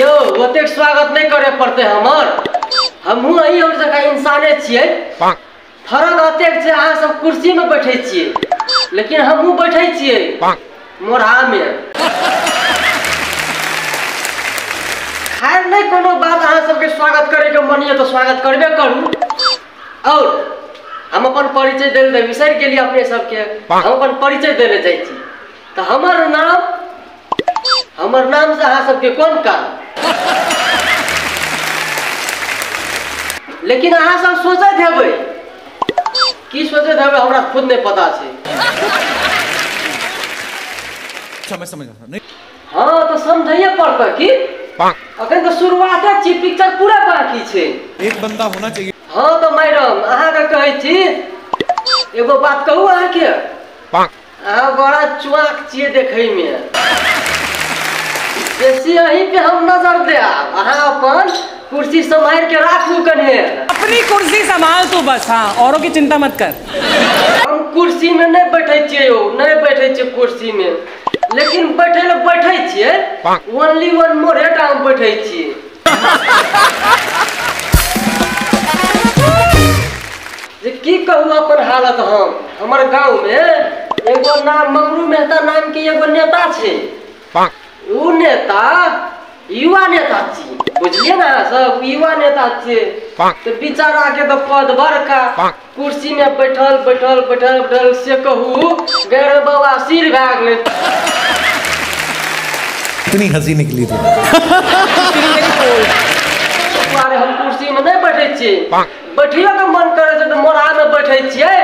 यौ ओतेक स्वागत नहीं करे पड़ते हमर, हमहूँ अही और जगह इंसाने छियै। फरक अतेक छै अहाँ सब कुर्सी में बैठे छियै, लेकिन हमहूँ बैठे छियै मोरहा में। खैर नहीं कोनो बात, अहाँ सबके स्वागत करे के मन ये तो स्वागत करबे करू। और हम अपन परिचय दे ले बिसरि गेलियै अपने सबके, हम अपन परिचय दे ले जाइ छी। तो हमर नाम से अहाँ सबके कोन काम, लेकिन अहाँ सब सोचैत हेबै की सोचैत हेबै हमरा खुद नहीं पता छै। समझ समझ नहीं। हाँ तो समझैये पड़तै की अखन तो शुरुआते छी, पिक्चर पूरा बाकी छै, एक बंदा होना चाहिए। हाँ तो मैडम अहाँके कहै छी एगो बात कहू अहाँके, अहाँ बड़ा चुआक छियै देखै में, बेसी अहीं पे हम नजर देब। अहाँ अपन कुर्सी संभाल के राखू कन्हे, अपनी कुर्सी संभाल तू बस, हाँ औरों की चिंता मत कर। हम कुर्सी में नहीं बैठे छियै यौ, नहीं बैठे छियै कुर्सी में, लेकिन बैठे ले बैठे छियै, ओनली वन मोरे टा हम बैठे छियै। जे की कहू अपन हालत। हम हमर गाँव में एगो नाम मंगरू मेहता नाम के एगो नेता छै, उ नेता युवा नेता छी, बुझलिए ना सब युवा नेता छियै। तो बेचारा के तो पद बड़का, कुर्सी में बैठल बैठल बैठल बैठल से कहू गैर बाबा सिर भए गेलै। इतनी हंसी निकली थी। अरे हम कुर्सी में नहीं बैठे छियै, बैठियो के मन करे छै तो मोरा में बैठे छियै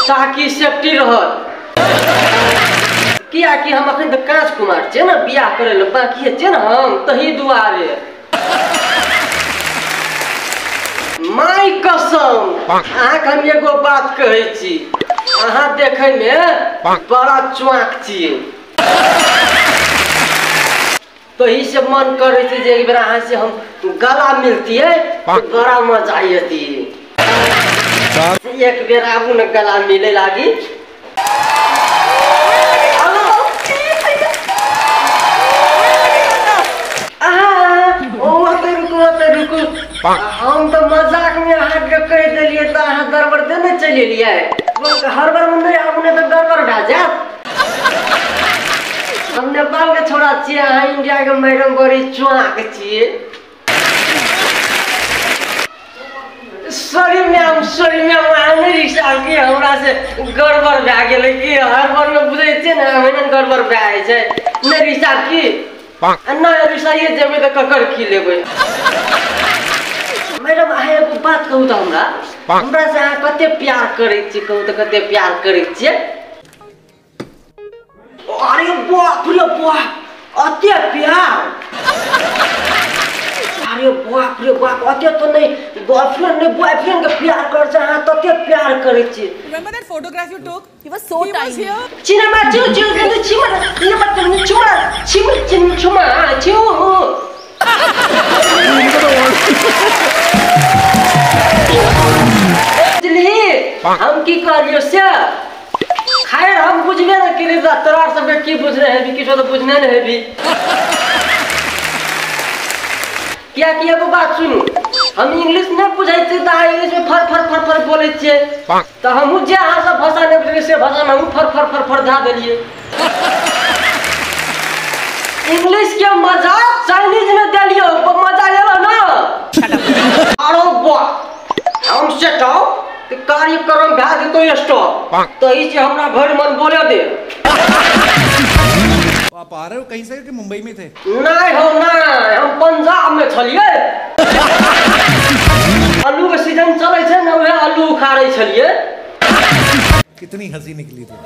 ताकि सेफ्टी रहत। कियाकि हम अखन तऽ काँच कुमार छियै ने, बियाह करे ले बाकी छियै ने हम, तही दुआरे माय कसम अहाँके हम एगो बात कहै छी, अहाँ देखै में बड़ा चुआक छियै, तही से मन करै छै जे एक बेर अहाँ से हम गला मिलतियै तो बड़ा मजा अयतियै। एक बेर आबू ने गला मिले लागी। हम तो मजाक में अहाँके कहि देलियै तऽ अहाँ गड़बड़ देने चलि एलियै। हर बार में नहीं आबू ने तऽ गड़बड़ भए जायत। हम नेपाल के छोड़ा छियै, अहाँ इंडिया के मैडम बड़ी चुआक छियै। सॉरी मैम, सॉरी मैम, अहाँ नहि रिसाउ कि हमरा से गड़बड़ भए गेलै कि हर बार में बुझै छियै ने ओहिना गड़बड़ भए जाइ छै। नहि रिसाउ की, नहि रिसाइए जेबै तऽ ककर की लेबै। मैडम अहाँ एगो बात कहू तऽ हमरा, हमरा से अहाँ कते प्यार करै छियै कहू तऽ, कते प्यार करै छियै? अरे बाप रे बाप, अते प्यार! अरे बाप रे बाप, अते तो नहीं गर्लफ्रेंड नहीं बॉयफ्रेंड के प्यार कर छै, अहाँ तते प्यार करै छियै। Remember that photograph you took? He was so tiny. चिनमा चिउ चिउ गंदु Chima ये बात चुमा चिम चिम चुमा चिउ। बुझली हम की कहलियो से? खैर हम बुझबे न केलियै तऽ तोरा सबके की बुझने हेबी, किछो तऽ बुझने ने हेबी। कियाकि एगो बात सुनू, हम इंग्लिश नहि बुझै छियै तऽ अहाँ इंग्लिश में फर फर फर फर बोलै छियै, तऽ हमहूँ जे अहाँ सब भाषा नहि बुझलियै से भाषा में हमहूँ फर फर फर फर धए देलियै। इंग्लिश के मजा चाइनीज में देलियो, मजा एलो ना? अरे वाह, हम सेटाउ कार्यक्रम भए जेतौ स्टॉप, तही से हमरा भरि मन बोले दे। आप आ रहे हो कहीं से कि मुंबई में थे? नहीं हो नहीं, हम पंजाब में छलिए। आलू के सीजन चले छै ने, वह आलू उखाड़े छलिए। कितनी हंसी निकली थी।